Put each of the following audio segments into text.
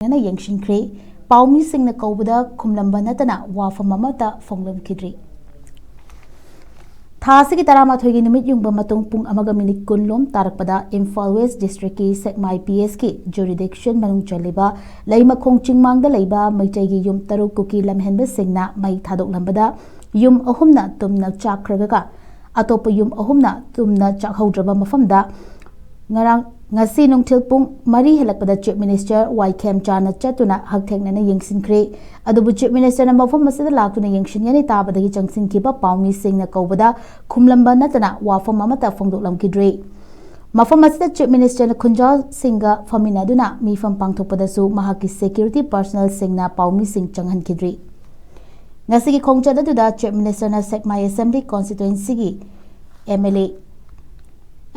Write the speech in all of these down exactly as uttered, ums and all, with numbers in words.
ꯍꯛꯊꯦꯡꯅꯅ ꯌꯦꯡꯁꯤꯟꯈ꯭ꯔꯦ꯫ ꯄꯥꯎꯃꯤꯁꯤꯡꯅ ꯀꯧꯕꯗ ꯈꯨꯝꯂꯝꯕ ꯅꯠꯇꯅ ꯋꯥꯐꯝ ꯑꯃꯠꯇ ꯐꯣꯡꯂꯝꯈꯤꯗ꯭ꯔꯤ꯫ ꯊꯥ ꯑꯁꯤꯒꯤ ꯇꯔꯥꯃꯥꯊꯣꯏꯒꯤ ꯅꯨꯃꯤꯠ ꯌꯨꯡꯕ ꯃꯇꯨꯡ ꯄꯨꯡ ꯑꯃꯒ ꯃꯤꯅꯤꯠ ꯀꯨꯟ ꯂꯣꯝ ꯇꯥꯔꯛꯄꯗ ꯏꯝꯐꯥꯜ ꯋꯦꯁ ꯗꯤꯁꯇ꯭ꯔꯤꯛꯀꯤ ꯁꯦꯛꯃꯥꯏ ꯄꯤ ꯑꯦꯁꯀꯤ ꯖꯨꯔꯤꯗꯤꯛꯁꯟ ꯃꯅꯨꯡ ꯆꯜꯂꯤꯕ ꯂꯩꯃꯈꯣꯡ ꯆꯤꯡꯃꯥꯡꯗ ꯂꯩꯕ ꯃꯩꯇꯩꯒꯤ ꯌꯨꯝ ꯇꯔꯨꯛ ꯀꯨꯀꯤ ꯂꯝꯍꯦꯟꯕꯁꯤꯡꯅ ꯃꯩ ꯊꯥꯗꯣꯛꯂꯝꯕꯗ ꯌꯨꯝ ꯑꯍꯨꯝꯅ ꯇꯨꯝꯅ ꯆꯥꯛꯈ꯭ꯔꯒ ꯑꯇꯣꯞꯄ ꯌꯨꯝ ꯑꯍꯨꯝꯅ ꯇꯨꯝꯅ ꯆꯥꯛꯍꯧꯗ꯭ꯔꯕ ꯃꯐꯝꯗ ꯉꯔꯥꯡ, ꯉꯁꯤ ꯅꯨꯡꯊꯤꯜ ꯄꯨꯡ ꯃꯔꯤ ꯍꯦꯜꯂꯛꯄꯗ ꯆꯤꯐ ꯃꯤꯅꯤꯁꯇꯔ ꯋꯥꯏ ꯈꯦꯝꯆꯥꯅ ꯆꯠꯇꯨꯅ ꯍꯛꯊꯦꯡꯅꯅ ꯌꯦꯡꯁꯤꯟꯈ꯭ꯔꯦ꯫ ꯑꯗꯨꯕꯨ ꯆꯤꯐ ꯃꯤꯅꯤꯁꯇꯔꯅ ꯃꯐꯝ ꯑꯁꯤꯗ ꯂꯥꯛꯇꯨꯅ ꯌꯦꯡꯁꯤꯟꯒꯅꯤ ꯇꯥꯕꯗꯒꯤ ꯆꯪꯁꯤꯟꯈꯤꯕ ꯄꯥꯎꯃꯤꯁꯤꯡꯅ ꯀꯧꯕꯗ ꯈꯨꯝꯂꯝꯕ ꯅꯠꯇꯅ ꯋꯥꯐꯝ ꯑꯃꯠꯇ ꯐꯣꯡꯗꯣꯛꯂꯝꯈꯤꯗ꯭ꯔꯤ꯫ ꯃꯐꯝ ꯑꯁꯤꯗ ꯆꯤꯐ ꯃꯤꯅꯤꯁꯇꯔꯅ ꯈꯨꯟꯖꯥꯁꯤꯡꯒ ꯐꯝꯃꯤꯟꯅꯗꯨꯅ ꯃꯤꯐꯝ ꯄꯥꯡꯊꯣꯛꯄꯗꯁꯨ ꯃꯍꯥꯛꯀꯤ ꯁꯦꯀ꯭ꯌꯨꯔꯤꯇꯤ ꯄꯔꯁꯅꯦꯜꯁꯤꯡꯅ ꯄꯥꯎꯃꯤꯁꯤꯡ ꯆꯪꯍꯟꯈꯤꯗ꯭ꯔꯤ꯫ ꯉꯁꯤꯒꯤ ꯈꯣꯡꯆꯠ ꯑꯗꯨꯗ ꯆꯤꯐ ꯃꯤꯅꯤꯁꯇꯔꯅ ꯁꯦꯛꯃꯥꯏ ꯑꯦꯁꯦꯝꯕ꯭ꯂꯤ ꯀꯣꯟꯁꯇꯤꯇ꯭ꯋꯦꯟꯁꯤꯒꯤ ꯑꯦꯝ ꯑꯦꯜ ꯑꯦ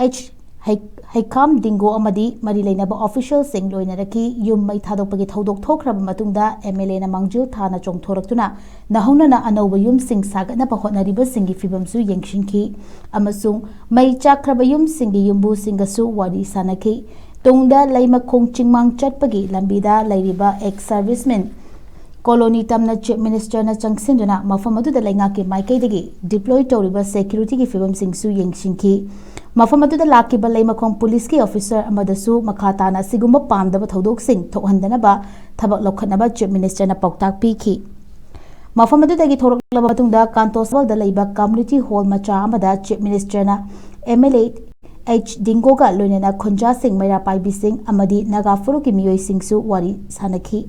ꯑꯩꯆ ꯍꯩ-, ꯍꯩꯈꯥꯝ ꯗꯤꯡꯒꯣ ꯑꯃꯗꯤ ꯃꯔꯤ ꯂꯩꯅꯕ ꯑꯣꯐꯤꯁꯤꯌꯦꯜꯁꯤꯡ ꯂꯣꯏꯅꯔꯛꯈꯤ꯫ ꯌꯨꯝ ꯃꯩ ꯊꯥꯗꯣꯛꯄꯒꯤ ꯊꯧꯗꯣꯛ ꯊꯣꯛꯈ꯭ꯔꯕ ꯃꯇꯨꯡꯗ ꯑꯦꯝ ꯑꯦꯜ ꯑꯦꯅ ꯃꯥꯡꯖꯤꯜ ꯊꯥꯅ ꯆꯣꯡꯊꯣꯔꯛꯇꯨꯅ ꯅꯧꯍꯧꯅꯅ ꯑꯅꯧꯕ ꯌꯨꯝꯁꯤꯡ ꯁꯥꯒꯠꯅꯕ ꯍꯣꯠꯅꯔꯤꯕꯁꯤꯡꯒꯤ ꯐꯤꯕꯝꯁꯨ ꯌꯦꯡꯁꯤꯟꯈꯤ ꯑꯃꯁꯨꯡ ꯃꯩ ꯆꯥꯛꯈ꯭ꯔꯕ ꯌꯨꯝꯁꯤꯡꯒꯤ ꯌꯨꯝꯕꯨꯁꯤꯡꯒꯁꯨ ꯋꯥꯔꯤ ꯁꯥꯅꯈꯤ꯫ ꯇꯨꯡꯗ ꯂꯩꯃꯈꯣꯡ ꯆꯤꯡꯃꯥꯡ ꯆꯠꯄꯒꯤ ꯂꯝꯕꯤꯗ ꯂꯩꯔꯤꯕ ꯑꯦꯛꯁ ꯁꯔꯚꯤꯁꯃꯦꯟ ꯀꯣꯂꯣꯅꯤ ꯇꯝꯅ ꯆꯤꯐ ꯃꯤꯅꯤꯁꯇꯔꯅ ꯆꯪꯁꯤꯟꯗꯨꯅ ꯃꯐꯝ ꯑꯗꯨꯗ ꯂꯩꯉꯥꯛꯀꯤ ꯃꯥꯏꯀꯩꯗꯒꯤ ꯗꯤꯄ꯭ꯂꯣꯏ ꯇꯧꯔꯤꯕ ꯁꯦꯀ꯭ꯌꯨꯔꯤꯇꯤꯒꯤ ꯐꯤꯕꯝꯁꯤꯡꯁꯨ ꯌꯦꯡꯁꯤꯟꯈꯤ꯫ ꯃꯐꯝ ꯑꯗꯨꯗ ꯂꯥꯛꯈꯤꯕ ꯂꯩꯃꯈꯣꯡ ꯄꯨꯂꯤꯁꯀꯤ ꯑꯣꯐꯤꯁꯔ ꯑꯃꯗꯁꯨ ꯃꯈꯥ ꯇꯥꯅ ꯑꯁꯤꯒꯨꯝꯕ ꯄꯥꯝꯗꯕ ꯊꯧꯗꯣꯛꯁꯤꯡ ꯊꯣꯛꯍꯟꯗꯅꯕ ꯊꯕꯛ ꯂꯧꯈꯠꯅꯕ ꯆꯤꯐ ꯃꯤꯅꯤꯁꯇꯔꯅ ꯄꯥꯎꯇꯥꯛ ꯄꯤꯈꯤ꯫ ꯃꯐꯝ ꯑꯗꯨꯗꯒꯤ ꯊꯣꯔꯛꯂꯕ ꯃꯇꯨꯡꯗ ꯀꯥꯟꯇꯣꯁꯕꯜꯗ ꯂꯩꯕ ꯀꯝꯃ꯭ꯌꯨꯅꯤꯇꯤ ꯍꯣꯜ ꯃꯆꯥ ꯑꯃꯗ ꯆꯤꯐ ꯃꯤꯅꯤꯁꯇꯔꯅ ꯑꯦꯝ ꯑꯦꯜ ꯑꯦ ꯑꯩꯆ ꯗꯤꯡꯒꯣꯒ ꯂꯣꯏꯅꯅ ꯈꯨꯟꯖꯥꯁꯤꯡ, ꯃꯩꯔꯥ ꯄꯥꯏꯕꯤꯁꯤꯡ ꯑꯃꯗꯤ ꯅꯥꯒꯥ ꯐꯨꯔꯨꯞꯀꯤ ꯃꯤꯑꯣꯏꯁꯤꯡꯁꯨ ꯋꯥꯔꯤ ꯁꯥꯅꯈꯤ꯫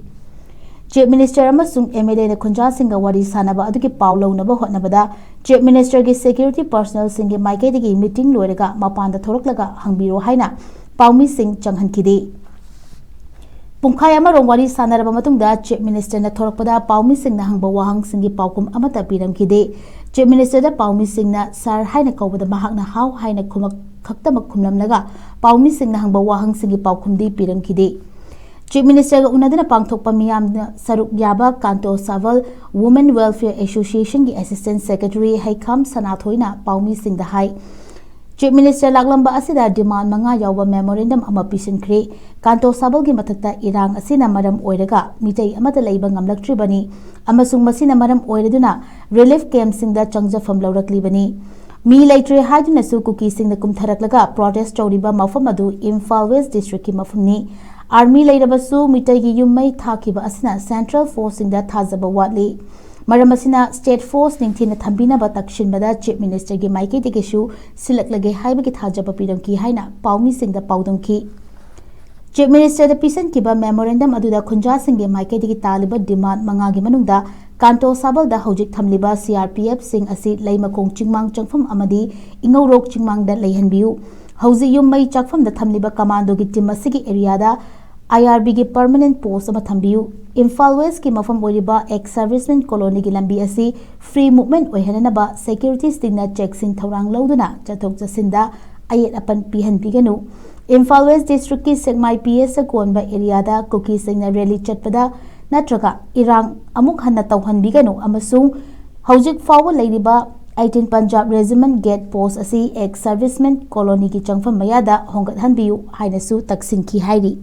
ꯆꯤꯐ ꯃꯤꯅꯤꯁꯇꯔ ꯑꯃꯁꯨꯡ ꯑꯦꯝ ꯑꯦꯜ ꯑꯦꯅ ꯈꯨꯟꯖꯥꯁꯤꯡꯒ ꯋꯥꯔꯤ ꯁꯥꯅꯕ ꯑꯗꯨꯒꯤ ꯄꯥꯎ ꯂꯧꯅꯕ ꯍꯣꯠꯅꯕꯗ ꯆꯤꯐ ꯃꯤꯅꯤꯁꯇꯔꯒꯤ ꯁꯦꯀ꯭ꯌꯨꯔꯤꯇꯤ ꯄꯔꯁꯅꯦꯜꯁꯤꯡꯒꯤ ꯃꯥꯏꯀꯩꯗꯒꯤ ꯃꯤꯇꯤꯡ ꯂꯣꯏꯔꯒ ꯃꯄꯥꯟꯗ ꯊꯣꯔꯛꯂꯒ ꯍꯪꯕꯤꯔꯣ ꯍꯥꯏꯅ ꯄꯥꯎꯃꯤꯁꯤꯡ ꯆꯪꯍꯟꯈꯤꯗꯦ꯫ ꯄꯨꯡꯈꯥꯏ ꯑꯃꯔꯣꯝ ꯋꯥꯔꯤ ꯁꯥꯟꯅꯔꯕ ꯃꯇꯨꯡꯗ ꯆꯤꯐ ꯃꯤꯅꯤꯁꯇꯔꯅ ꯊꯣꯔꯛꯄꯗ ꯄꯥꯎꯃꯤꯁꯤꯡꯅ ꯍꯪꯕ ꯋꯥꯍꯪꯁꯤꯡꯒꯤ ꯄꯥꯎꯈꯨꯝ ꯑꯃꯠꯇ ꯄꯤꯔꯝꯈꯤꯗꯦ꯫ ꯆꯤꯐ ꯃꯤꯅꯤꯁꯇꯔꯗ ꯄꯥꯎꯃꯤꯁꯤꯡꯅ "ꯁꯥꯔ" ꯍꯥꯏꯅ ꯀꯧꯕꯗ ꯃꯍꯥꯛꯅ "ꯍꯥꯎ" ꯍꯥꯏꯅ ꯈꯨꯃꯛ-, ꯈꯛꯇꯃꯛ ꯈꯨꯝꯂꯝꯂꯒ ꯄꯥꯎꯃꯤꯁꯤꯡꯅ ꯍꯪꯕ ꯋꯥꯍꯪꯁꯤꯡꯒꯤ ꯄꯥꯎꯈꯨꯝꯗꯤ ꯄꯤꯔꯝꯈꯤꯗꯦ꯫ ꯆꯤꯐ ꯃꯤꯅꯤꯁꯇꯔꯒ ꯎꯅꯗꯨꯅ ꯄꯥꯡꯊꯣꯛꯄ ꯃꯤꯌꯥꯝꯅ ꯁꯔꯨꯛ ꯌꯥꯕ ꯀꯥꯟꯇꯣ ꯁꯥꯕꯜ ꯋꯨꯃꯦꯟ ꯋꯦꯜꯐꯤꯌꯔ ꯑꯦꯁꯣꯁꯤꯌꯦꯁꯟꯒꯤ ꯑꯦꯁꯤꯁꯇꯦꯟ ꯁꯦꯀ꯭ꯔꯦꯇꯔꯤ ꯍꯩꯈꯥꯝ ꯁꯅꯥꯊꯣꯏꯅ ꯄꯥꯎꯃꯤꯁꯤꯡꯗ ꯍꯥꯏ, ꯆꯤꯐ ꯃꯤꯅꯤꯁꯇꯔ ꯂꯥꯛꯂꯝꯕ ꯑꯁꯤꯗ ꯗꯤꯃꯥꯟ ꯃꯉꯥ ꯌꯥꯎꯕ ꯃꯦꯃꯣꯔꯦꯟꯗꯝ ꯑꯃ ꯄꯤꯁꯤꯟꯈ꯭ꯔꯦ꯫ ꯀꯥꯟꯇꯣ ꯁꯥꯕꯜꯒꯤ ꯃꯊꯛꯇ ꯏꯔꯥꯡ ꯑꯁꯤꯅ ꯃꯔꯝ ꯑꯣꯏꯔꯒ ꯃꯤꯇꯩ ꯑꯃꯠꯇ ꯂꯩꯕ ꯉꯝꯂꯛꯇ꯭ꯔꯤꯕꯅꯤ ꯑꯃꯁꯨꯡ ꯃꯁꯤꯅ ꯃꯔꯝ ꯑꯣꯏꯔꯗꯨꯅ ꯔꯤꯂꯤꯐ ꯀꯦꯝꯞꯁꯤꯡꯗ ꯆꯪꯖꯐꯝ ꯂꯧꯔꯛꯂꯤꯕꯅꯤ꯫ ꯃꯤ ꯂꯩꯇ꯭ꯔꯦ ꯍꯥꯏꯗꯨꯅꯁꯨ ꯀꯨꯀꯤꯁꯤꯡꯅ ꯀꯨꯝꯊꯔꯛꯂꯒ ꯄ꯭ꯔꯣꯇꯦꯁ ꯇꯧꯔꯤꯕ ꯃꯐꯝ ꯑꯗꯨ ꯏꯝꯐꯥꯜ ꯋꯦꯁ ꯗꯤꯁꯇ꯭ꯔꯤꯛꯀꯤ ꯃꯐꯝꯅꯤ꯫ ꯑꯥꯔꯃꯤ ꯂꯩꯔꯕꯁꯨ ꯃꯤꯇꯩꯒꯤ ꯌꯨꯝ ꯃꯩ ꯊꯥꯈꯤꯕ ꯑꯁꯤꯅ ꯁꯦꯟꯇ꯭ꯔꯦꯜ ꯐꯣꯔꯁꯁꯤꯡꯗ ꯊꯥꯖꯕ ꯋꯥꯠꯂꯤ꯫ ꯃꯔꯝ ꯑꯁꯤꯅ ꯁ꯭ꯇꯦꯠ ꯐꯣꯔꯁ ꯅꯤꯡꯊꯤꯅ ꯊꯝꯕꯤꯅꯕ ꯇꯛꯁꯤꯟꯕꯗ ꯆꯤꯐ ꯃꯤꯅꯤꯁꯇꯔꯒꯤ ꯃꯥꯏꯀꯩꯗꯒꯤꯁꯨ ꯁꯤꯜꯂꯛꯂꯒꯦ ꯍꯥꯏꯕꯒꯤ ꯊꯥꯖꯕ ꯄꯤꯔꯝꯈꯤ ꯍꯥꯏꯅ ꯄꯥꯎꯃꯤꯁꯤꯡꯗ ꯄꯥꯎꯗꯝꯈꯤ꯫ ꯆꯤꯐ ꯃꯤꯅꯤꯁꯇꯔꯗ ꯄꯤꯁꯤꯟꯈꯤꯕ ꯃꯦꯃꯣꯔꯦꯟꯗꯝ ꯑꯗꯨꯗ ꯈꯨꯟꯖꯥꯁꯤꯡꯒꯤ ꯃꯥꯏꯀꯩꯗꯒꯤ ꯇꯥꯜꯂꯤꯕ ꯗꯤꯃꯥꯟ ꯃꯉꯥꯒꯤ ꯃꯅꯨꯡꯗ ꯀꯥꯟꯇꯣ ꯁꯥꯕꯜꯗ ꯍꯧꯖꯤꯛ ꯊꯝꯂꯤꯕ ꯁꯤ ꯑꯥꯔ ꯄꯤ ꯑꯦꯐꯁꯤꯡ ꯑꯁꯤ ꯂꯩꯃꯈꯣꯡ ꯆꯤꯡꯃꯥꯡ ꯆꯪꯐꯝ ꯑꯃꯗꯤ ꯏꯉꯧꯔꯣꯛ ꯆꯤꯡꯃꯥꯡꯗ ꯂꯩꯍꯟꯕꯤꯌꯨ꯫ ꯍꯧꯖꯤꯛ ꯌꯨꯝ ꯃꯩ ꯆꯥꯛꯐꯝꯗ ꯊꯝꯂꯤꯕ ꯀꯃꯥꯟꯗꯣꯒꯤ ꯇꯤꯝ ꯑꯁꯤꯒꯤ ꯑꯦꯔꯤꯌꯥꯗ ꯑꯥꯏ ꯑꯥꯔ ꯕꯤꯒꯤ ꯄꯔꯃꯅꯦꯟꯠ ꯄꯣꯁ ꯑꯃ ꯊꯝꯕꯤꯌꯨ꯫ ꯏꯝꯐꯥꯜ ꯋꯦꯁꯀꯤ ꯃꯐꯝ ꯑꯣꯏꯔꯤꯕ ꯑꯦꯛꯁ ꯁꯔꯚꯤꯁꯃꯦꯟ ꯀꯣꯂꯣꯅꯤꯒꯤ ꯂꯝꯕꯤ ꯑꯁꯤ ꯐ꯭ꯔꯤ ꯃꯨꯚꯃꯦꯟꯠ ꯑꯣꯏꯍꯟꯅꯅꯕ ꯁꯦꯀ꯭ꯌꯨꯔꯤꯇꯤꯁꯁꯤꯡꯅ ꯆꯦꯛꯁꯤꯟ ꯊꯧꯔꯥꯡ ꯂꯧꯗꯨꯅ ꯆꯠꯊꯣꯛ ꯆꯠꯁꯤꯟꯗ ꯑꯌꯦꯠ ꯑꯄꯟ ꯄꯤꯍꯟꯕꯤꯒꯅꯨ꯫ ꯏꯝꯐꯥꯜ ꯋꯦꯁ ꯗꯤꯁꯇ꯭ꯔꯤꯛꯀꯤ ꯁꯦꯛꯃꯥꯏ ꯄꯤ ꯑꯦꯁꯇ ꯀꯣꯟꯕ ꯑꯦꯔꯤꯌꯥꯗ ꯀꯨꯀꯤꯁꯤꯡꯅ ꯔꯦꯂꯤ ꯆꯠꯄꯗ ꯅꯠꯇ꯭ꯔꯒ ꯏꯔꯥꯡ ꯑꯃꯨꯛ ꯍꯟꯅ ꯇꯧꯍꯟꯕꯤꯒꯅꯨ ꯑꯃꯁꯨꯡ ꯍꯧꯖꯤꯛ ꯐꯥꯎꯕ ꯂꯩꯔꯤꯕ ꯑꯩꯠꯇꯤꯟ ꯄꯟꯖꯥꯕ ꯔꯦꯖꯤꯃꯦꯟꯠ ꯒꯦꯠ ꯄꯣꯁ ꯑꯁꯤ ꯑꯦꯛꯁ ꯁꯔꯚꯤꯁꯃꯦꯟ ꯀꯣꯂꯣꯅꯤꯒꯤ ꯆꯪꯐꯝ ꯃꯌꯥꯗ ꯍꯣꯡꯒꯠꯍꯟꯕꯤꯌꯨ ꯍꯥꯏꯅꯁꯨ ꯇꯛꯁꯤꯟꯈꯤ ꯍꯥꯏꯔꯤ꯫